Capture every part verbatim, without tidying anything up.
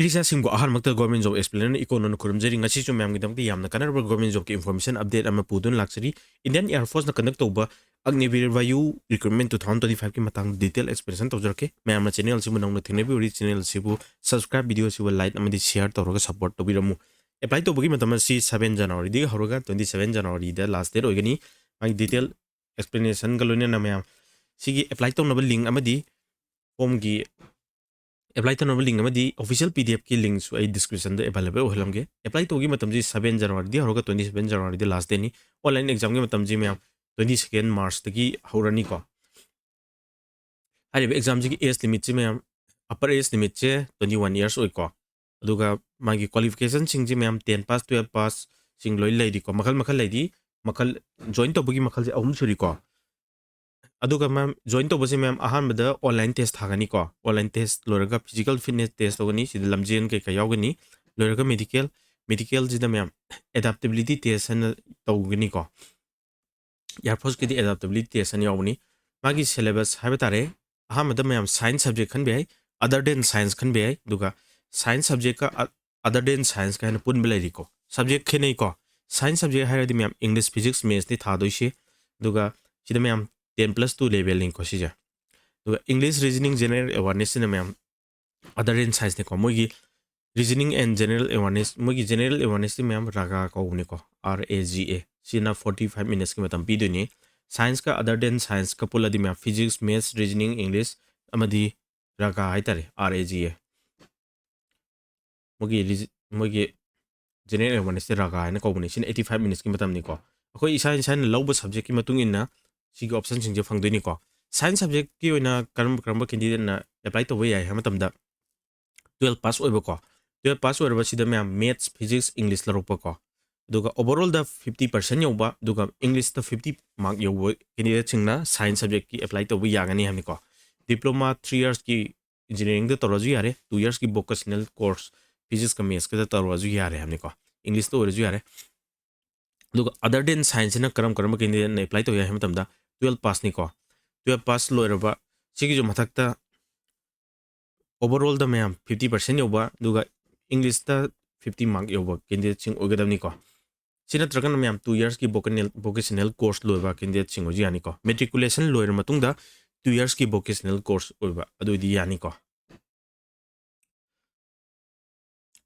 ꯏꯆꯥꯁꯤꯡꯕꯨ ꯑꯍꯥꯟꯕꯃꯛꯇ Government Job Explainer ꯏꯀꯣꯟ ꯅꯣꯟꯅ ꯈꯨꯔꯨꯝꯖꯔꯤ꯫ ꯉꯁꯤꯁꯨ ꯃꯌꯥꯝꯒꯤꯗꯃꯛꯇ ꯌꯥꯝꯅ ꯀꯥꯟꯅꯔꯕ Government Jobꯀꯤ information update ꯑꯃ ꯄꯨꯗꯨꯅ ꯂꯥꯛꯆꯔꯤ꯫ Indian Air Forceꯅ conduct ꯇꯧꯕ Agniveer Vayu Recruitment two thousand twenty-fiveꯀꯤ ꯃꯇꯥꯡꯗ detail explanation ꯇꯧꯖꯔꯛꯀꯦ꯫ ꯃꯌꯥꯝꯅ channel ꯑꯁꯤꯕꯨ ꯅꯧꯅ ꯊꯦꯡꯅꯕꯤꯔꯗꯤ channel ꯑꯁꯤꯕꯨ subscribe, video ꯑꯁꯤꯕꯨ like ꯑꯃꯗꯤ share ꯇꯧꯔꯒ support ꯇꯧꯕꯤꯔꯝꯃꯨ꯫ Apply ꯇꯧꯕꯒꯤ ꯃꯇꯝ ꯑꯁꯤ seven Januaryꯗꯒꯤ ꯍꯧꯔꯒ twenty seven Januaryꯗ last date ꯑꯣꯏꯒꯅꯤ꯫ ꯃꯥꯒꯤ detail explanationꯒ ꯂꯣꯏꯅꯅ ꯃꯌꯥꯝ ꯁꯤꯒꯤ apply ꯇꯧꯅꯕ link ꯑꯃꯗꯤ formꯒꯤ apply ꯇꯧꯅꯕ link ꯑꯃꯗꯤ official PDFꯀꯤ linkꯁꯨ ꯑꯩ descriptionꯗ available ꯑꯣꯏꯍꯜꯂꯝꯒꯦ꯫ Apply ꯇꯧꯕꯒꯤ ꯃꯇꯝꯁꯤ seven Januaryꯗꯒꯤ ꯍꯧꯔꯒ twenty seven Januaryꯗ last dateꯅꯤ꯫ Online examꯒꯤ ꯃꯇꯝꯁꯤ ꯃꯌꯥꯝ twenty second Marchꯇꯒꯤ ꯍꯧꯔꯅꯤꯀꯣ꯫ ꯍꯥꯏꯔꯤꯕ examꯁꯤꯒꯤ age limitꯁꯤ ꯃꯌꯥꯝ, upper age limitꯁꯦ twenty one years ꯑꯣꯏꯀꯣ꯫ ꯑꯗꯨꯒ ꯃꯥꯒꯤ qualificationꯁꯤꯡꯁꯤ ꯃꯌꯥꯝ ten pass, twelve passꯁꯤꯡ ꯂꯣꯏ ꯂꯩꯔꯤꯀꯣ꯫ ꯃꯈꯜ ꯃꯈꯜ ꯂꯩꯔꯤ꯫ ꯃꯈꯜ join ꯇꯧꯕꯒꯤ ꯃꯈꯜꯁꯦ ꯑꯍꯨꯝ ꯁꯨꯔꯤꯀꯣ꯫ ꯑꯗꯨꯒ ꯃꯌꯥꯝ join ꯇꯧꯕꯁꯦ ꯃꯌꯥꯝ ꯑꯍꯥꯟꯕꯗ online test ꯊꯥꯒꯅꯤꯀꯣ꯫ Online test ꯂꯣꯏꯔꯒ physical fitness test ꯇꯧꯒꯅꯤ꯫ ꯁꯤꯗ ꯂꯝꯖꯦꯟ ꯀꯩꯀꯥ ꯌꯥꯎꯒꯅꯤ꯫ ꯂꯣꯏꯔꯒ medical, medicalꯁꯤꯗ ꯃꯌꯥꯝ adaptability test ꯍꯥꯏꯅ ꯇꯧꯒꯅꯤꯀꯣ꯫ Air Forceꯀꯤꯗꯤ adaptability test ꯍꯥꯏꯅ ꯌꯥꯎꯕꯅꯤ꯫ ꯃꯥꯒꯤ syllabus ꯍꯥꯏꯕ ꯇꯥꯔꯦ, ꯑꯍꯥꯟꯕꯗ ꯃꯌꯥꯝ science subject ꯈꯟꯕ ꯌꯥꯏ, other than science ꯈꯟꯕ ꯌꯥꯏ, ꯑꯗꯨꯒ science subjectꯀ other than science ꯀ ꯍꯥꯏꯅ ꯄꯨꯟꯕ ꯂꯩꯔꯤꯀꯣ꯫ Subject ꯈꯦꯠꯅꯩꯀꯣ꯫ Science subject ꯍꯥꯏꯔꯗꯤ ꯃꯌꯥꯝ English, Physics, Mathsꯅꯤ ꯊꯥꯗꯣꯏꯁꯤ꯫ ꯑꯗꯨꯒ ꯁꯤꯗ ꯃꯌꯥꯝ ten plus two levelꯅꯤꯀꯣ ꯁꯤꯁꯦ꯫ ꯑꯗꯨꯒ English, Reasoning, General Awarenessꯁꯤꯅ ꯃꯌꯥꯝ other than scienceꯅꯤꯀꯣ꯫ ꯃꯣꯏꯒꯤ Reasoning and General Awareness, ꯃꯣꯏꯒꯤ General Awarenessꯇꯤ ꯃꯌꯥꯝ RAGA ꯀꯧꯕꯅꯤꯀꯣ, R A G A꯫ ꯁꯤꯅ forty five minutesꯀꯤ ꯃꯇꯝ ꯄꯤꯗꯣꯏꯅꯤ꯫ Scienceꯀ other than scienceꯀ ꯄꯨꯜꯂꯗꯤ ꯃꯌꯥꯝ Physics, Maths, Reasoning, English ꯑꯃꯗꯤ RAGA ꯍꯥꯏꯇꯥꯔꯦ, R A G A꯫ ꯃꯣꯏꯒꯤ ꯔꯤꯖ-, ꯃꯣꯏꯒꯤ General Awarenessꯁꯦ RAGA ꯍꯥꯏꯅ ꯀꯧꯕꯅꯤ꯫ ꯁꯤꯅ eighty five minutesꯀꯤ ꯃꯇꯝꯅꯤꯀꯣ꯫ ꯑꯩꯈꯣꯏ ꯏꯁꯥ ꯏꯁꯥꯅ ꯂꯧꯕ subjectꯀꯤ ꯃꯇꯨꯡ ꯏꯟꯅ ꯁꯤꯒꯤ optionꯁꯤꯡꯁꯦ ꯐꯪꯗꯣꯏꯅꯤꯀꯣ꯫ Science subjectꯀꯤ ꯑꯣꯏꯅ ꯀꯔꯝ ꯀꯔꯝꯕ candidateꯅ apply ꯇꯧꯕ ꯌꯥꯏ ꯍꯥꯏꯕ ꯃꯇꯝꯗ, twelve pass ꯑꯣꯏꯕꯀꯣ꯫ Twelve pass ꯑꯣꯏꯔꯕꯁꯤꯗ ꯃꯌꯥꯝ Maths, Physics, English ꯂꯧꯔꯛꯄꯀꯣ꯫ ꯑꯗꯨꯒ overallꯗ fifty percent ꯌꯧꯕ, ꯑꯗꯨꯒ Englishꯇ fifty mark ꯌꯧꯕ candidateꯁꯤꯡꯅ science subjectꯀꯤ apply ꯇꯧꯕ ꯌꯥꯒꯅꯤ ꯍꯥꯏꯕꯅꯤꯀꯣ꯫ Diploma three yearsꯀꯤ engineeringꯗ ꯇꯧꯔꯁꯨ ꯌꯥꯔꯦ, two yearsꯀꯤ vocational course Physicsꯀ Mathsꯀꯗ ꯇꯧꯔꯁꯨ ꯌꯥꯔꯦ ꯍꯥꯏꯕꯅꯤꯀꯣ꯫ Englishꯇ ꯑꯣꯏꯔꯁꯨ ꯌꯥꯔꯦ꯫ ꯑꯗꯨꯒ other than scienceꯁꯤꯅ ꯀꯔꯝ ꯀꯔꯝꯕ candidateꯅ apply ꯇꯧ ꯌꯥꯏ ꯍꯥꯏꯕ ꯃꯇꯝꯗ, twelve passꯅꯤꯀꯣ꯫ Twelve pass ꯂꯣꯏꯔꯕ, ꯁꯤꯒꯤꯁꯨ ꯃꯊꯛꯇ ꯑꯣꯚꯔ ꯑꯣꯜꯗ ꯃꯌꯥꯝ ꯐꯤꯐꯇꯤ ꯄꯥꯔꯁꯦꯟ ꯌꯧꯕ, ꯑꯗꯨꯒ ꯏꯪꯂꯤꯁꯇ ꯐꯤꯐꯇꯤ ꯃꯥꯔꯛ ꯌꯧꯕ ꯀꯦꯟꯗꯤꯗꯦꯠꯁꯤꯡ ꯑꯣꯏꯒꯗꯕꯅꯤꯀꯣ꯫ ꯁꯤ ꯅꯠꯇ꯭ꯔꯒꯅ ꯃꯌꯥꯝ ꯇꯨ ꯌꯔꯁꯀꯤ ꯚꯣꯀꯦꯁꯅꯦꯜ ꯚꯣꯀꯦꯁꯅꯦꯜ ꯀꯣꯔꯁ ꯂꯣꯏꯕ ꯀꯦꯟꯗꯤꯗꯦꯠꯁꯤꯡ ꯑꯣꯏꯁꯨ ꯌꯥꯅꯤꯀꯣ꯫ ꯃꯦꯇ꯭ꯔꯤꯀꯨꯂꯦꯁꯟ ꯂꯣꯏꯔ ꯃꯇꯨꯡꯗ ꯇꯨ ꯌꯔꯁꯀꯤ ꯚꯣꯀꯦꯁꯅꯦꯜ ꯀꯣꯔꯁ ꯑꯣꯏꯕ ꯑꯗꯨ ꯑꯣꯏꯗꯤ ꯌꯥꯅꯤꯀꯣ꯫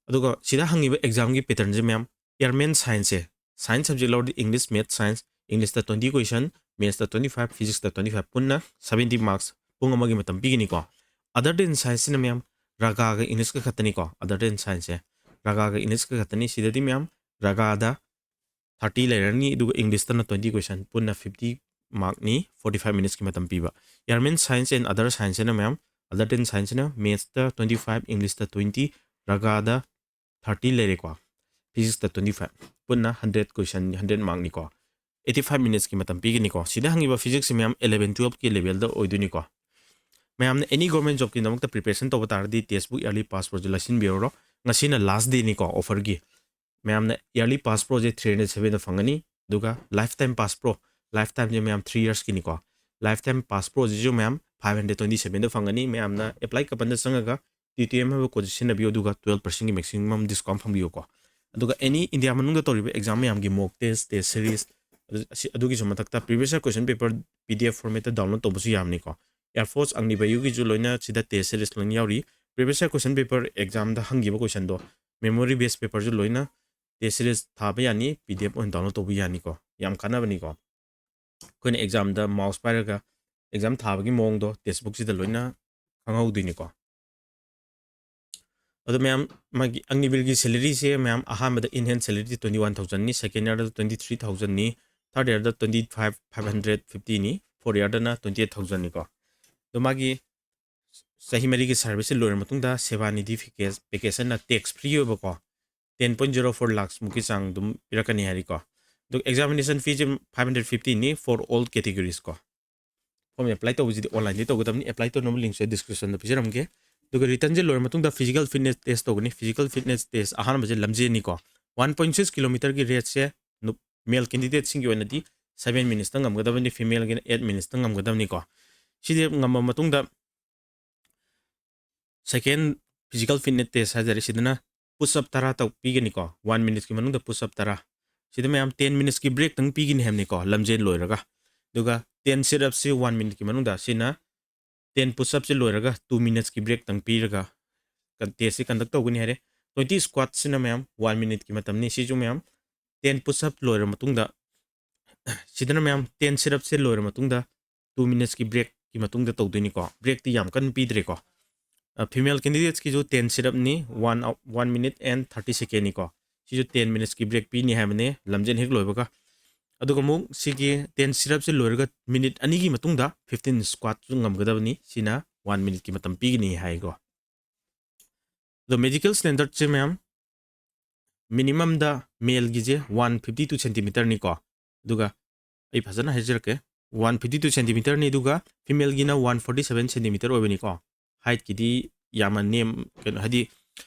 ꯑꯗꯨꯒ ꯁꯤꯗ ꯍꯪꯉꯤꯕ ꯑꯦꯛꯖꯥꯝꯒꯤ ꯄꯦꯇꯔꯟꯁꯦ ꯃꯌꯥꯝ, ꯏꯌꯥꯔꯃꯦꯟ ꯁꯥꯏꯟꯁꯁꯦ, ꯁꯥꯏꯟꯁ ꯁꯕꯖꯦꯛ ꯂꯧꯔꯗꯤ ꯏꯪꯂꯤꯁ, ꯃꯦꯠ, ꯁꯥꯏꯟꯁ, ꯏꯪꯂꯤꯁꯇ ꯇ꯭ꯋꯦꯟꯇꯤ ꯀꯣꯏꯁꯟ, ꯃꯦꯠꯁꯇ ꯇ꯭ꯋꯦꯟꯇꯤ ꯐꯥꯏꯚ, ꯐꯤꯖꯤꯛꯁꯇ ꯇ꯭ꯋꯦꯟꯇꯤ ꯐꯥꯏꯚ, ꯄꯨꯟꯅ ꯁꯕꯦꯟꯇꯤ ꯃꯥꯔꯛꯁ ꯄꯨꯡ ꯑꯃꯒꯤ ꯃꯇꯝ ꯄꯤꯒꯅꯤꯀꯣ꯫ ꯑꯗꯔ ꯗꯦꯟ ꯁꯥꯏꯟꯁꯁꯤꯅ ꯃꯌꯥꯝ ꯔꯥꯒꯥꯒ ꯏꯪꯂꯤꯁꯀ ꯈꯛꯇꯅꯤꯀꯣ꯫ ꯑꯗꯔ ꯗꯦꯟ ꯁꯥꯏꯟꯁꯁꯦ ꯔꯥꯒꯥꯒ ꯏꯪꯂꯤꯁꯀ ꯈꯛꯇꯅꯤ꯫ ꯁꯤꯗꯗꯤ ꯃꯌꯥꯝ ꯔꯥꯒꯥꯗ ꯊꯥꯔꯇꯤ ꯂꯩꯔꯅꯤ, ꯑꯗꯨꯒ ꯏꯪꯂꯤꯁꯇꯅ ꯇ꯭ꯋꯦꯟꯇꯤ ꯀꯣꯏꯁꯟ, ꯄꯨꯟꯅ ꯐꯤꯐꯇꯤ ꯃꯥꯔꯛꯅꯤ, ꯐꯣꯔꯇꯤ ꯐꯥꯏꯚ ꯃꯤꯅꯤꯠꯁꯀꯤ ꯃꯇꯝ ꯄꯤꯕ꯫ ꯏꯌꯥꯔꯃꯦꯟ ꯁꯥꯏꯟꯁ ꯑꯦꯟ ꯑꯗꯔ ꯁꯥꯏꯟꯁꯁꯤꯅ ꯃꯌꯥꯝ, ꯑꯗꯔ ꯗꯦꯟ ꯁꯥꯏꯟꯁꯁꯤꯅ ꯃꯦꯠꯁꯇ ꯇ꯭ꯋꯦꯟꯇꯤ ꯐꯥꯏꯚ, ꯏꯪꯂꯤꯁꯇ ꯇ꯭ꯋꯦꯟꯇꯤ, ꯔꯥꯒꯥꯗ ꯊꯥꯔꯇꯤ ꯂꯩꯔꯦꯀꯣ, ꯐꯤꯖꯤꯛꯁꯇ ꯇ꯭ꯋꯦꯟꯇꯤ ꯐꯥꯏꯚ, ꯄꯨꯟꯅ ꯍꯟꯗ꯭ꯔꯦꯠ ꯀꯣꯏꯁꯟ, ꯍꯟꯗ꯭ꯔꯦꯠ ꯃꯥꯔꯛꯅꯤꯀꯣ꯫ ꯑꯩꯠꯇꯤ ꯐꯥꯏꯚ ꯃꯤꯅꯤꯠꯁꯀꯤ ꯃꯇꯝ ꯄꯤꯒꯅꯤꯀꯣ꯫ ꯁꯤꯗ ꯍꯪꯉꯤꯕ ꯐꯤꯖꯤꯛꯁꯁꯤ ꯃꯌꯥꯝ ꯏꯂꯚꯦꯟ ꯇꯨꯌꯦꯜꯞꯀꯤ ꯂꯦꯚꯦꯜꯗ ꯑꯣꯏꯗꯣꯏꯅꯤꯀꯣ꯫ ꯃꯌꯥꯝꯅ ꯑꯦꯅꯤ ꯒꯣꯔꯃꯦꯟ ꯖꯣꯕꯀꯤꯗꯃꯛꯇ ꯄ꯭ꯔꯤꯄꯦꯔꯦꯁꯟ ꯇꯧꯕ ꯇꯥꯔꯗꯤ ꯇꯦꯛꯁꯕꯨꯛ ꯏꯌꯥꯔꯂꯤ ꯄꯥꯁ ꯄ꯭ꯔꯣꯁꯦ ꯂꯩꯁꯤꯟꯕꯤꯔꯣ꯫ ꯉꯁꯤꯅ ꯂꯥꯁ ꯗꯦꯅꯤꯀꯣ ꯑꯣꯐꯔꯒꯤ꯫ ꯃꯌꯥꯝꯅ ꯏꯌꯥꯔꯂꯤ ꯄꯥꯁ ꯄ꯭ꯔꯣꯁꯦ ꯊ꯭ꯔꯤ ꯍꯟꯗ꯭ꯔꯦꯠ ꯁꯚꯦꯟꯗ ꯐꯪꯒꯅꯤ꯫ ꯑꯗꯨꯒ lifetime pass pro, life ꯇꯥꯏꯝꯁꯦ ꯃꯌꯥꯝ ꯊ꯭ꯔꯤ ꯌꯔꯁꯀꯤꯅꯤꯀꯣ꯫ ꯂꯥꯏꯐ ꯇꯥꯏꯝ ꯄꯥꯁ ꯄ꯭ꯔꯣꯁꯤꯁꯨ ꯃꯌꯥꯝ ꯐꯥꯏꯚ ꯍꯟꯗ꯭ꯔꯦꯠ ꯇ꯭ꯋꯦꯟꯇꯤ ꯁꯚꯦꯟꯗ ꯐꯪꯒꯅꯤ꯫ ꯃꯌꯥꯝꯅ ꯑꯦꯄ꯭ꯂꯥꯏ ꯀꯄꯟꯗ ꯆꯪꯉꯒ ꯇꯤ ꯇꯤ ꯑꯦꯝ ꯍꯥꯏꯕ ꯀꯣꯗꯁꯦ ꯁꯤꯖꯤꯟꯅꯕꯤꯌꯨ, ꯑꯗꯨꯒ ꯇꯨꯌꯦꯜꯞ ꯄꯥꯔꯁꯦꯟꯒꯤ ꯃꯦꯛꯁꯤꯃꯝ ꯗꯤꯁꯀꯥꯎꯟ ꯐꯪꯕꯤꯌꯨꯀꯣ꯫ ꯑꯗꯨꯒ ꯑꯦꯅꯤ ꯏꯟꯗꯤꯌꯥ ꯃꯅꯨꯡꯗ ꯇꯧꯔꯤꯕ ꯑꯦꯛꯖꯥꯝ ꯃꯌꯥꯝꯒꯤ ꯃꯣꯛ ꯇꯦꯁ, ꯇꯦꯁ ꯁꯦꯔꯤꯁ, ꯑꯗꯨꯒꯤꯁꯨ ꯃꯊꯛꯇ ꯄ꯭ꯔꯤꯚꯤꯌꯁ ꯏꯌꯔ ꯀꯣꯏꯁꯟ ꯄꯦꯄꯔ ꯄꯤ ꯗꯤ ꯑꯦꯐ ꯐꯣꯔꯃꯦꯠꯇ ꯗꯥꯎꯟꯂꯣꯗ ꯇꯧꯕꯁꯨ ꯌꯥꯕꯅꯤꯀꯣ꯫ ꯑꯦꯌꯥꯔ ꯐꯣꯔꯁ, ꯑꯒꯅꯤꯕꯥꯌꯨꯒꯤꯁꯨ ꯂꯣꯏꯅ ꯁꯤꯗ ꯇꯦꯁ ꯁꯦꯔꯤꯁ ꯂꯣꯏꯅ ꯌꯥꯎꯔꯤ꯫ ꯄ꯭ꯔꯤꯚꯤꯌꯁ ꯏꯌꯔ ꯀꯣꯏꯁꯟ ꯄꯦꯄꯔ ꯑꯦꯛꯖꯥꯝꯗ ꯍꯪꯈꯤꯕ ꯀꯣꯏꯁꯟꯗꯣ, ꯃꯦꯃꯣꯔꯤ ꯕꯦꯁ ꯄꯦꯄꯔꯁꯨ ꯂꯣꯏꯅ ꯇꯦꯁ ꯁꯦꯔꯤꯁ ꯊꯥꯕ ꯌꯥꯅꯤ, ꯄꯤ ꯗꯤ ꯑꯦꯐ ꯑꯣꯏꯅ ꯗꯥꯎꯟꯂꯣꯗ ꯇꯧꯕ ꯌꯥꯅꯤꯀꯣ꯫ ꯌꯥꯝ ꯀꯥꯟꯅꯕꯅꯤꯀꯣ꯫ ꯑꯩꯈꯣꯏꯅ ꯑꯦꯛꯖꯥꯝꯗ ꯃꯥꯎꯁ ꯄꯥꯏꯔꯒ ꯑꯦꯛꯖꯥꯝ ꯊꯥꯕꯒꯤ ꯃꯑꯣꯡꯗꯣ ꯇꯦꯛꯁꯕꯨꯛꯁꯤꯗ ꯂꯣꯏꯅ ꯈꯪꯍꯧꯗꯣꯏꯅꯤꯀꯣ꯫ ꯑꯗꯣ ꯃꯌꯥꯝ, ꯃꯥꯒꯤ ꯑꯒꯅꯤꯕꯤꯔꯒꯤ ꯁꯦꯂꯔꯤꯁꯦ ꯃꯌꯥꯝ ꯑꯍꯥꯟꯕꯗ in hand salary twenty one thousandꯅꯤ, ꯁꯦꯀꯦꯟ ꯏꯌꯥꯔꯗ twenty three thousandꯅꯤ, ꯊꯥꯔꯠ ꯏꯌꯥꯔꯗ twenty five five hundred fiftyꯅꯤ, ꯐꯣꯔꯠ ꯏꯌꯥꯔꯗꯅ twenty eight thousandꯅꯤꯀꯣ꯫ ꯑꯗꯣ ꯃꯥꯒꯤ ꯆꯍꯤ ꯃꯔꯤꯒꯤ ꯁꯥꯔꯚꯤꯁꯁꯦ ꯂꯣꯏꯔ ꯃꯇꯨꯡꯗ ꯁꯦꯕꯥ ꯅꯤꯙꯤ ꯄꯦꯀꯦꯁꯟꯅ ꯇꯦꯛꯁ ꯐ꯭ꯔꯤ ꯑꯣꯏꯕꯀꯣ, ten point zero four lakhs ꯃꯨꯛꯀꯤ ꯆꯥꯡ ꯑꯗꯨꯝ ꯄꯤꯔꯛꯀꯅꯤ ꯍꯥꯏꯔꯤꯀꯣ꯫ ꯑꯗꯨꯒ ꯑꯦꯛꯖꯥꯃꯤꯅꯦꯁꯟ ꯐꯤꯁꯦ five hundred fiftyꯅꯤ for all categoriesꯀꯣ꯫ ꯐꯣꯔꯝ ꯑꯦꯄ꯭ꯂꯥꯏ ꯇꯧꯕꯁꯤꯗꯤ ꯑꯣꯟꯂꯥꯏꯟꯗ ꯇꯧꯒꯗꯕꯅꯤ꯫ ꯑꯦꯄ꯭ꯂꯥꯏ ꯇꯧꯅꯕ ꯂꯤꯡꯁꯦ ꯗꯤꯁꯀ꯭ꯔꯤꯞꯁꯟꯗ ꯄꯤꯖꯔꯝꯒꯦ꯫ ꯑꯗꯨꯒ ꯔꯤꯇꯟꯁꯦ ꯂꯣꯏꯔ ꯃꯇꯨꯡꯗ ꯐꯤꯖꯤꯀꯦꯜ ꯐꯤꯠꯅꯦꯁ ꯇꯦꯁ ꯇꯧꯒꯅꯤ꯫ ꯐꯤꯖꯤꯀꯦꯜ ꯐꯤꯠꯅꯦꯁ ꯇꯦꯁ ꯑꯍꯥꯟꯕꯁꯦ ꯂꯝꯖꯦꯜꯅꯤꯀꯣ꯫ One point six kilometerꯒꯤ ꯔꯦꯁꯁꯦ ꯃꯦꯜ ꯀꯦꯟꯗꯤꯗꯦꯠꯁꯤꯡꯒꯤ ꯑꯣꯏꯅꯗꯤ ꯁꯚꯦꯟ ꯃꯤꯅꯤꯠꯁꯇ ꯉꯝꯒꯗꯕꯅꯤ, ꯐꯤꯃꯦꯜꯒꯤꯅ ꯑꯩꯠ ꯃꯤꯅꯤꯠꯁꯇ ꯉꯝꯒꯗꯕꯅꯤꯀꯣ꯫ ꯁꯤꯗꯤ ꯉꯝꯃ ꯃꯇꯨꯡꯗ second physical fitness test ꯍꯥꯏꯇꯥꯔꯦ, ꯁꯤꯗꯅ push up ꯇꯔꯥ ꯇꯧ ꯄꯤꯒꯅꯤꯀꯣ, ꯋꯥꯟ ꯃꯤꯅꯤꯠꯀꯤ ꯃꯅꯨꯡꯗ push up ꯇꯔꯥ꯫ ꯁꯤꯗ ꯃꯌꯥꯝ ꯇꯦꯟ ꯃꯤꯅꯤꯠꯁꯀꯤ ꯕ꯭ꯔꯦꯛꯇꯪ ꯄꯤꯒꯅꯤ ꯍꯥꯏꯕꯅꯤꯀꯣ, ꯂꯝꯖꯦꯜ ꯂꯣꯏꯔꯒ꯫ ꯑꯗꯨꯒ ꯇꯦꯟ ꯁꯤꯠ ꯑꯞꯁꯤ ꯋꯥꯟ ꯃꯤꯅꯤꯠꯀꯤ ꯃꯅꯨꯡꯗ, ꯁꯤꯅ ꯇꯦꯟ ꯄꯨꯁ ꯑꯞꯁꯤ ꯂꯣꯏꯔꯒ ꯇꯨ ꯃꯤꯅꯤꯠꯁꯀꯤ ꯕ꯭ꯔꯦꯛꯇꯪ ꯄꯤꯔꯒ ꯇꯦꯁꯁꯤ ꯀꯟꯗꯛ ꯇꯧꯒꯅꯤ ꯍꯥꯏꯔꯦ꯫ ꯇ꯭ꯋꯦꯟꯇꯤ ꯁ꯭ꯀ꯭ꯋꯥꯠꯁꯤꯅ ꯃꯌꯥꯝ ꯋꯥꯟ ꯃꯤꯅꯤꯠꯀꯤ ꯃꯇꯝꯅꯤ꯫ ꯁꯤꯁꯨ ꯃꯌꯥꯝ ꯇꯦꯟ ꯄꯨꯁ ꯑꯞ ꯂꯣꯏꯔ ꯃꯇꯨꯡꯗ, ꯁꯤꯗꯅ ꯃꯌꯥꯝ ꯇꯦꯟ ꯁꯤꯠ ꯑꯞꯁꯦ ꯂꯣꯏꯔ ꯃꯇꯨꯡꯗ ꯇꯨ ꯃꯤꯅꯤꯠꯁꯀꯤ ꯕ꯭ꯔꯦꯛꯀꯤ ꯃꯇꯨꯡꯗ ꯇꯧꯗꯣꯏꯅꯤꯀꯣ꯫ ꯕ꯭ꯔꯦꯛꯇꯤ ꯌꯥꯝ ꯀꯟꯅ ꯄꯤꯗ꯭ꯔꯦꯀꯣ꯫ ꯐꯤꯃꯦꯜ ꯀꯦꯟꯗꯤꯗꯦꯠꯁꯀꯤꯁꯨ ꯇꯦꯟ ꯁꯤꯠ ꯑꯞꯅꯤ, one, one minute and thirty ꯁꯦꯀꯦꯟꯅꯤꯀꯣ꯫ ꯁꯤꯁꯨ ꯇꯦꯟ ꯃꯤꯅꯤꯠꯁꯀꯤ ꯕ꯭ꯔꯦꯛ ꯄꯤꯅꯤ ꯍꯥꯏꯕꯅꯦ ꯂꯝꯖꯦꯜ ꯍꯦꯛ ꯂꯣꯏꯕꯒ꯫ ꯑꯗꯨꯒ ꯑꯃꯨꯛ ꯁꯤꯒꯤ ꯇꯦꯟ ꯁꯤꯠ ꯑꯞꯁꯦ ꯂꯣꯏꯔꯒ ꯃꯤꯅꯤꯠ ꯑꯅꯤꯒꯤ ꯃꯇꯨꯡꯗ ꯐꯤꯐꯇꯤꯟ ꯁ꯭ꯀ꯭ꯋꯥꯠꯁꯨ ꯉꯝꯒꯗꯕꯅꯤ꯫ ꯁꯤꯅ ꯋꯥꯟ ꯃꯤꯅꯤꯠꯀꯤ ꯃꯇꯝ ꯄꯤꯒꯅꯤ ꯍꯥꯏꯀꯣ꯫ ꯑꯗꯣ ꯃꯦꯖꯤꯀꯦꯜ ꯁ꯭ꯇꯦꯟꯗꯔꯠꯁꯦ ꯃꯌꯥꯝ, ꯃꯤꯅꯤꯃꯝꯗ ꯃꯦꯜꯒꯤꯁꯦ ꯋꯥꯟ ꯐꯤꯐꯇꯤ ꯇꯨ ꯁꯦꯟꯇꯤꯃꯤꯇꯔꯅꯤꯀꯣ꯫ ꯑꯗꯨꯒ ꯑꯩ ꯐꯖꯅ ꯍꯥꯏꯖꯔꯛꯀꯦ, ꯋꯥꯟ ꯐꯤꯐꯇꯤ ꯇꯨ ꯁꯦꯟꯇꯤꯃꯤꯇꯔꯅꯤ, ꯑꯗꯨꯒ ꯐꯤꯃꯦꯜꯒꯤꯅ ꯋꯥꯟ ꯐꯣꯔꯇꯤ ꯁꯚꯦꯟ ꯁꯦꯟꯇꯤꯃꯤꯇꯔ ꯑꯣꯏꯕꯅꯤꯀꯣ꯫ ꯍꯥꯏꯠꯀꯤꯗꯤ ꯌꯥꯝꯅ ꯅꯦꯝ, ꯀꯩꯅꯣ, ꯍꯥꯏꯗꯤ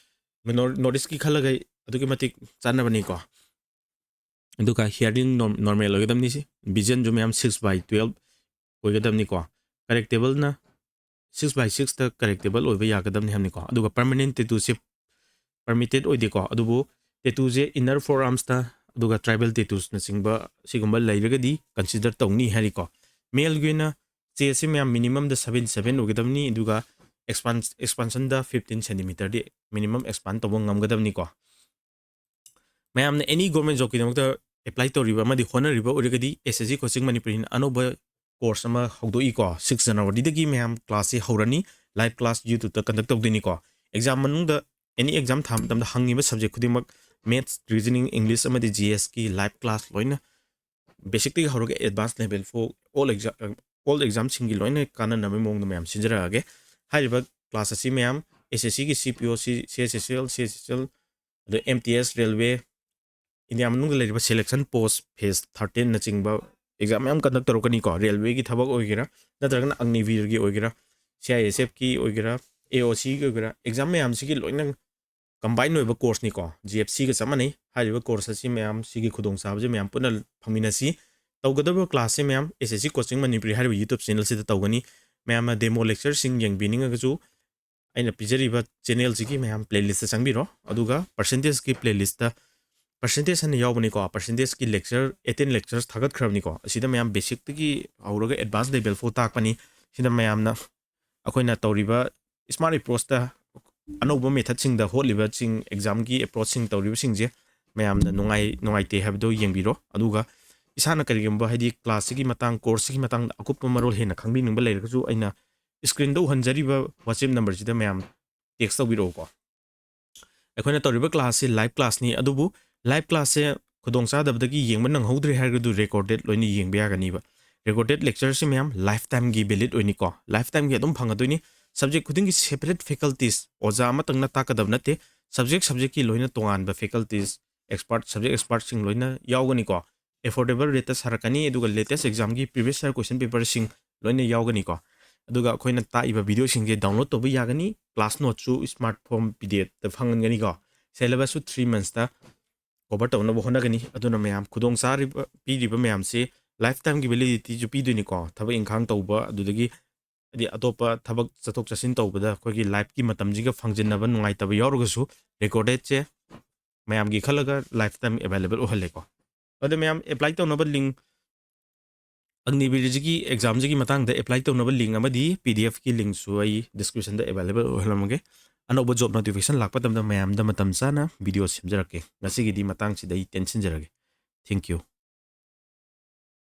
ꯅꯣꯔꯠ ꯏꯁꯀꯤ ꯈꯜꯂꯒ ꯑꯗꯨꯛꯀꯤ ꯃꯇꯤꯛ ꯆꯥꯟꯅꯕꯅꯤꯀꯣ꯫ ꯑꯗꯨꯒ ꯍꯤꯌꯥꯔꯗꯤ ꯅꯣꯔꯃꯦꯜ ꯑꯣꯏꯒꯗꯕꯅꯤ꯫ ꯁꯤ ꯚꯤꯖꯟꯁꯨ ꯃꯌꯥꯝ ꯁꯤꯛꯁ ꯕꯥꯏ ꯇꯨꯌꯦꯜꯞ ꯑꯣꯏꯒꯗꯕꯅꯤꯀꯣ꯫ ꯀꯔꯦꯛꯇꯦꯕꯜꯅ ꯁꯤꯛꯁ ꯕꯥꯏ ꯁꯤꯛꯁꯇ ꯀꯔꯦꯛꯇꯦꯕꯜ ꯑꯣꯏꯕ ꯌꯥꯒꯗꯕꯅꯤ ꯍꯥꯏꯕꯅꯤꯀꯣ꯫ ꯑꯗꯨꯒ ꯄꯔꯃꯅꯦꯟ ꯇꯦꯇꯨꯁꯦ ꯄꯔꯃꯤꯇꯦꯠ ꯑꯣꯏꯗꯦꯀꯣ꯫ ꯑꯗꯨꯕꯨ ꯇꯦꯇꯨꯁꯦ ꯏꯟꯅꯔ ꯐꯣꯔ ꯑꯥꯔꯝꯁꯇ, ꯑꯗꯨꯒ ꯇ꯭ꯔꯥꯏꯕꯦꯜ ꯇꯦꯇꯨꯁꯅꯆꯤꯡꯕ ꯁꯤꯒꯨꯝꯕ ꯂꯩꯔꯒꯗꯤ ꯀꯟꯁꯤꯗꯔ ꯇꯧꯅꯤ ꯍꯥꯏꯔꯤꯀꯣ꯫ ꯃꯦꯜꯒꯤ ꯑꯣꯏꯅ ꯆꯦꯁꯁꯦ ꯃꯌꯥꯝ ꯃꯤꯅꯤꯃꯝꯗ ꯁꯚꯦꯟꯇꯤ ꯁꯚꯦꯟ ꯑꯣꯏꯒꯗꯕꯅꯤ, ꯑꯗꯨꯒ ꯑꯦꯛꯁꯄꯥꯟ ꯑꯦꯛꯁꯄꯥꯟꯁꯟꯗ ꯐꯤꯐꯇꯤꯟ ꯁꯦꯟꯇꯤꯃꯤꯇꯔꯗꯤ ꯃꯤꯅꯤꯃꯝ ꯑꯦꯛꯁꯄꯥꯟ ꯇꯧꯕ ꯉꯝꯒꯗꯕꯅꯤꯀꯣ꯫ ꯃꯌꯥꯝꯅ ꯑꯦꯅꯤ ꯒꯣꯔꯃꯦꯟ ꯖꯣꯕꯀꯤꯗꯃꯛꯇ ꯑꯦꯄ꯭ꯂꯥꯏ ꯇꯧꯔꯤꯕ ꯑꯃꯗꯤ ꯍꯣꯠꯅꯔꯤꯕ ꯑꯣꯏꯔꯒꯗꯤ, ꯑꯦꯁ ꯑꯦꯁ ꯁꯤ ꯀꯣꯆꯤꯡ ꯃꯅꯤꯄꯨꯔꯤꯅ ꯑꯅꯧꯕ ꯀꯣꯔꯁ ꯑꯃ ꯍꯧꯗꯣꯛꯏꯀꯣ꯫ ꯁꯤꯛꯁ ꯖꯅꯋꯥꯔꯤꯗꯒꯤ ꯃꯌꯥꯝ ꯀ꯭ꯂꯥꯁꯁꯤ ꯍꯧꯔꯅꯤ꯫ ꯂꯥꯏꯚ ꯀ꯭ꯂꯥꯁ ꯌꯨꯇ꯭ꯌꯨꯕꯇ ꯀꯟꯗꯛ ꯇꯧꯗꯣꯏꯅꯤꯀꯣ꯫ ꯑꯦꯛꯖꯥꯝ ꯃꯅꯨꯡꯗ ꯑꯦꯅꯤ ꯑꯦꯛꯖꯥꯝ ꯊꯥꯕ ꯃꯇꯝꯗ ꯍꯪꯉꯤꯕ ꯁꯕꯖꯦꯛ ꯈꯨꯗꯤꯡꯃꯛ, ꯃꯦꯠꯁ, ꯔꯤꯖꯅꯤꯡ, ꯏꯪꯂꯤꯁ ꯑꯃꯗꯤ ꯖꯤ ꯑꯦꯁꯀꯤ ꯂꯥꯏꯚ ꯀ꯭ꯂꯥꯁ ꯂꯣꯏꯅ, ꯕꯦꯁꯤꯛꯇꯒꯤ ꯍꯧꯔꯒ ꯑꯦꯗꯚꯥꯟꯁ ꯂꯦꯚꯦꯜ ꯐꯥꯎ, ꯑꯣꯜ ꯑꯦꯛꯖꯥꯝ, ꯑꯣꯜ ꯑꯦꯛꯖꯥꯝꯁꯤꯡꯒꯤ ꯂꯣꯏꯅ ꯀꯥꯟꯅꯅꯕꯒꯤ ꯃꯑꯣꯡꯗ ꯃꯌꯥꯝ ꯁꯤꯟꯖꯔꯛꯑꯒꯦ꯫ ꯍꯥꯏꯔꯤꯕ ꯀ꯭ꯂꯥꯁ ꯑꯁꯤ ꯃꯌꯥꯝ ꯑꯦꯁ ꯑꯦꯁ ꯁꯤꯒꯤ ꯁꯤ ꯄꯤ ꯑꯣ ꯁꯤ, ꯁꯤ ꯑꯩꯆ ꯑꯦꯁ ꯑꯦꯜ, ꯁꯤ ꯑꯩꯆ ꯑꯦꯁ ꯑꯦꯜ, ꯑꯗ ꯑꯦꯝ ꯇꯤ ꯑꯦꯁ, ꯔꯦꯜꯋꯦ, ꯏꯟꯗꯤꯌꯥ ꯃꯅꯨꯡꯗ ꯂꯩꯔꯤꯕ ꯁꯦꯂꯦꯛꯁꯟ ꯄꯣꯁ ꯐꯦꯁ ꯊꯥꯔꯇꯤꯟꯅꯆꯤꯡꯕ ꯑꯦꯛꯖꯥꯝ ꯃꯌꯥꯝ ꯀꯟꯗꯛ ꯇꯧꯔꯛꯀꯅꯤꯀꯣ꯫ ꯔꯦꯜꯋꯦꯒꯤ ꯊꯕꯛ ꯑꯣꯏꯒꯦꯔꯥ, ꯅꯠꯇ꯭ꯔꯒꯅ ꯑꯒꯅꯤꯚꯤꯔꯒꯤ ꯑꯣꯏꯒꯦꯔꯥ, ꯁꯤ ꯑꯥꯏ ꯑꯦꯁ ꯑꯦꯐꯀꯤ ꯑꯣꯏꯒꯦꯔꯥ, ꯑꯦ ꯑꯣ ꯁꯤꯒꯤ ꯑꯣꯏꯒꯦꯔꯥ, ꯑꯦꯛꯖꯥꯝ ꯃꯌꯥꯝꯁꯤꯒꯤ ꯂꯣꯏꯅ ꯀꯝꯕꯥꯏꯟ ꯑꯣꯏꯕ ꯀꯣꯔꯁꯅꯤꯀꯣ꯫ ꯖꯤ ꯑꯦꯐ ꯁꯤꯒ ꯆꯞ ꯃꯥꯟꯅꯩ꯫ ꯍꯥꯏꯔꯤꯕ ꯀꯣꯔꯁ ꯑꯁꯤ ꯃꯌꯥꯝ, ꯁꯤꯒꯤ ꯈꯨꯗꯣꯡꯆꯥꯕꯁꯦ ꯃꯌꯥꯝ ꯄꯨꯟꯅ ꯐꯪꯃꯤꯟꯅꯁꯤ꯫ ꯇꯧꯒꯗꯕ ꯀ꯭ꯂꯥꯁꯁꯦ ꯃꯌꯥꯝ ꯑꯦꯁ ꯑꯦꯁ ꯁꯤ ꯀꯣꯆꯤꯡ ꯃꯅꯤꯄꯨꯔꯤ ꯍꯥꯏꯔꯤꯕ ꯌꯨꯇ꯭ꯌꯨꯕ ꯆꯦꯅꯦꯜꯁꯤꯗ ꯇꯧꯒꯅꯤ꯫ ꯃꯌꯥꯝꯅ ꯗꯦꯃꯣ ꯂꯦꯛꯆꯔꯁꯤꯡ ꯌꯦꯡꯕꯤꯅꯤꯡꯉꯒꯁꯨ ꯑꯩꯅ ꯄꯤꯖꯔꯤꯕ ꯆꯦꯅꯦꯜꯁꯤꯒꯤ ꯃꯌꯥꯝ ꯄ꯭ꯂꯦꯂꯤꯁꯇ ꯆꯪꯕꯤꯔꯣ꯫ ꯑꯗꯨꯒ ꯄꯔꯁꯦꯟꯇꯦꯖꯀꯤ ꯄ꯭ꯂꯦꯂꯤꯁꯇ ꯄꯔꯁꯦꯟꯇꯦꯖ ꯍꯥꯏꯅ ꯌꯥꯎꯕꯅꯤꯀꯣ, ꯄꯔꯁꯦꯟꯇꯦꯖꯀꯤ lecture, eighteen lectures ꯊꯥꯒꯠꯈ꯭ꯔꯕꯅꯤꯀꯣ꯫ ꯑꯁꯤꯗ ꯃꯌꯥꯝ ꯕꯦꯁꯤꯛꯇꯒꯤ ꯍꯧꯔꯒ ꯑꯦꯗꯚꯥꯟꯁ ꯂꯦꯚꯦꯜ ꯐꯥꯎ ꯇꯥꯛꯄꯅꯤ꯫ ꯁꯤꯗ ꯃꯌꯥꯝꯅ ꯑꯩꯈꯣꯏꯅ ꯇꯧꯔꯤꯕ ꯁ꯭ꯃꯥꯔꯠ ꯑꯦꯄ꯭ꯔꯣꯆꯇ ꯑꯅꯧꯕ ꯃꯦꯊꯠꯁꯤꯡꯗ ꯍꯣꯠꯂꯤꯕꯁꯤꯡ, ꯑꯦꯛꯖꯥꯝꯒꯤ ꯑꯦꯄ꯭ꯔꯣꯆꯁꯤꯡ ꯇꯧꯔꯤꯕꯁꯤꯡꯁꯦ ꯃꯌꯥꯝꯅ ꯅꯨꯡꯉꯥꯏ ꯅꯨꯡꯉꯥꯏꯇꯦ ꯍꯥꯏꯕꯗꯣ ꯌꯦꯡꯕꯤꯔꯣ꯫ ꯑꯗꯨꯒ ꯏꯁꯥꯅ ꯀꯔꯤꯒꯨꯝꯕ ꯍꯥꯏꯗꯤ ꯀ꯭ꯂꯥꯁꯁꯤꯒꯤ ꯃꯇꯥꯡ, ꯀꯣꯔꯁꯁꯤꯒꯤ ꯃꯇꯥꯡꯗ ꯑꯀꯨꯞꯄ ꯃꯔꯣꯜ ꯍꯦꯟꯅ ꯈꯪꯕꯤꯅꯤꯡꯕ ꯂꯩꯔꯒꯁꯨ ꯑꯩꯅ ꯁ꯭ꯀ꯭ꯔꯤꯟꯗ ꯎꯍꯟꯖꯔꯤꯕ WhatsApp ꯅꯝꯕꯔꯁꯤꯗ ꯃꯌꯥꯝ ꯇꯦꯛꯁ ꯇꯧꯕꯤꯔꯛꯎꯀꯣ꯫ ꯑꯩꯈꯣꯏꯅ ꯇꯧꯔꯤꯕ ꯀ꯭ꯂꯥꯁꯁꯤ ꯂꯥꯏꯚ ꯀ꯭ꯂꯥꯁꯅꯤ, ꯑꯗꯨꯕꯨ ꯂꯥꯏꯚ ꯀ꯭ꯂꯥꯁꯁꯦ ꯈꯨꯗꯣꯡꯆꯥꯗꯕꯗꯒꯤ ꯌꯦꯡꯕ ꯅꯪꯍꯧꯗ꯭ꯔꯦ ꯍꯥꯏꯔꯒꯗꯨ ꯔꯦꯀꯣꯔꯗꯦꯠ ꯂꯣꯏꯅ ꯌꯦꯡꯕ ꯌꯥꯒꯅꯤꯕ꯫ ꯔꯦꯀꯣꯔꯗꯦꯠ ꯂꯦꯛꯆꯔꯁꯤ ꯃꯌꯥꯝ ꯂꯥꯏꯐ ꯇꯥꯏꯝꯒꯤ ꯚꯦꯂꯤꯠ ꯑꯣꯏꯅꯤꯀꯣ, ꯂꯥꯏꯐ ꯇꯥꯏꯝꯒꯤ ꯑꯗꯨꯝ ꯐꯪꯒꯗꯣꯏꯅꯤ꯫ ꯁꯕꯖꯦꯛ ꯈꯨꯗꯤꯡꯒꯤ ꯁꯦꯄꯔꯦꯠ ꯐꯦꯀꯜꯇꯤꯁ, ꯑꯣꯖꯥ ꯑꯃꯇꯪꯅ ꯇꯥꯛꯀꯗꯕ ꯅꯠꯇꯦ, ꯁꯕꯖꯦꯛ ꯁꯕꯖꯦꯛꯀꯤ ꯂꯣꯏꯅ ꯇꯣꯉꯥꯟꯕ ꯐꯦꯀꯜꯇꯤꯁ, ꯑꯦꯛꯁꯄꯥꯔꯠ, ꯁꯕꯖꯦꯛ ꯑꯦꯛꯁꯄꯥꯔꯠꯁꯤꯡ ꯂꯣꯏꯅ ꯌꯥꯎꯒꯅꯤꯀꯣ꯫ ꯑꯦꯐꯣꯔꯗꯦꯕꯜ ꯔꯦꯠꯇ ꯁꯥꯔꯛꯀꯅꯤ, ꯑꯗꯨꯒ latest examꯒꯤ previous year question paperꯁꯤꯡ ꯂꯣꯏꯅ ꯌꯥꯎꯒꯅꯤꯀꯣ꯫ ꯑꯗꯨꯒ ꯑꯩꯈꯣꯏꯅ ꯇꯥꯛꯏꯕ ꯚꯤꯗꯤꯑꯣꯁꯤꯡꯁꯦ download ꯇꯧꯕ ꯌꯥꯒꯅꯤ, ꯀ꯭ꯂꯥꯁ ꯅꯣꯠꯁꯨ ꯁ꯭ꯃꯥꯔꯠ ꯐꯣꯟ ꯄꯤ ꯗꯤ ꯑꯦꯐꯇ ꯐꯪꯍꯟꯒꯅꯤꯀꯣ꯫ ꯁꯦꯂꯦꯕꯁꯁꯨ ꯊ꯭ꯔꯤ ꯃꯟꯁꯇ ꯀꯣꯚꯔ ꯇꯧꯅꯕ ꯍꯣꯠꯅꯒꯅꯤ꯫ ꯑꯗꯨꯅ ꯃꯌꯥꯝ ꯈꯨꯗꯣꯡ ꯆꯥꯔꯤꯕ, ꯄꯤꯔꯤꯕ ꯃꯌꯥꯝꯁꯤ ꯂꯥꯏꯐ ꯇꯥꯏꯝꯒꯤ ꯚꯦꯂꯤꯗꯤꯇꯤꯁꯨ ꯄꯤꯗꯣꯏꯅꯤꯀꯣ꯫ ꯊꯕꯛ ꯏꯪꯈꯥꯡ ꯇꯧꯕ, ꯑꯗꯨꯗꯒꯤ ꯍꯥꯏꯗꯤ ꯑꯇꯣꯞꯄ ꯊꯕꯛ ꯆꯠꯊꯣꯛ ꯆꯠꯁꯤꯟ ꯇꯧꯕꯗ ꯑꯩꯈꯣꯏꯒꯤ ꯂꯥꯏꯐꯀꯤ ꯃꯇꯝꯁꯤꯒ ꯐꯪꯖꯤꯟꯅꯕ ꯅꯨꯡꯉꯥꯏꯇꯕ ꯌꯥꯎꯔꯒꯁꯨ ꯔꯦꯀꯣꯔꯗꯦꯠꯁꯦ ꯃꯌꯥꯝꯒꯤ ꯈꯜꯂꯒ ꯂꯥꯏꯐ ꯇꯥꯏꯝ ꯑꯦꯚꯥꯏꯂꯦꯕꯜ ꯑꯣꯏꯍꯜꯂꯦꯀꯣ꯫ ꯑꯗꯣ ꯃꯌꯥꯝ ꯑꯦꯄ꯭ꯂꯥꯏ ꯇꯧꯅꯕ ꯂꯤꯡ, ꯑꯒꯅꯤꯕꯤꯔꯁꯤꯒꯤ ꯑꯦꯛꯖꯥꯝꯁꯤꯒꯤ ꯃꯇꯥꯡꯗ ꯑꯦꯄ꯭ꯂꯥꯏ ꯇꯧꯅꯕ ꯂꯤꯡ ꯑꯃꯗꯤ ꯄꯤ ꯗꯤ ꯑꯦꯐꯀꯤ ꯂꯤꯡꯁꯨ ꯑꯩ ꯗꯤꯁꯀ꯭ꯔꯤꯞꯁꯟꯗ ꯑꯦꯚꯥꯏꯂꯦꯕꯜ ꯑꯣꯏꯍꯜꯂꯝꯃꯒꯦ꯫ ꯑꯅꯧꯕ ꯖꯣꯕ ꯅꯣꯇꯤꯐꯤꯀꯦꯁꯟ ꯂꯥꯛꯄ ꯃꯇꯝꯗ ꯃꯌꯥꯝꯗ ꯃꯇꯝ ꯆꯥꯅ ꯚꯤꯗꯤꯑꯣ ꯁꯦꯝꯖꯔꯛꯀꯦ꯫ ꯉꯁꯤꯒꯤꯗꯤ ꯃꯇꯥꯡꯁꯤꯗ ꯑꯩ ꯇꯦꯟꯁꯤꯟꯖꯔꯒꯦ꯫ Thank you꯫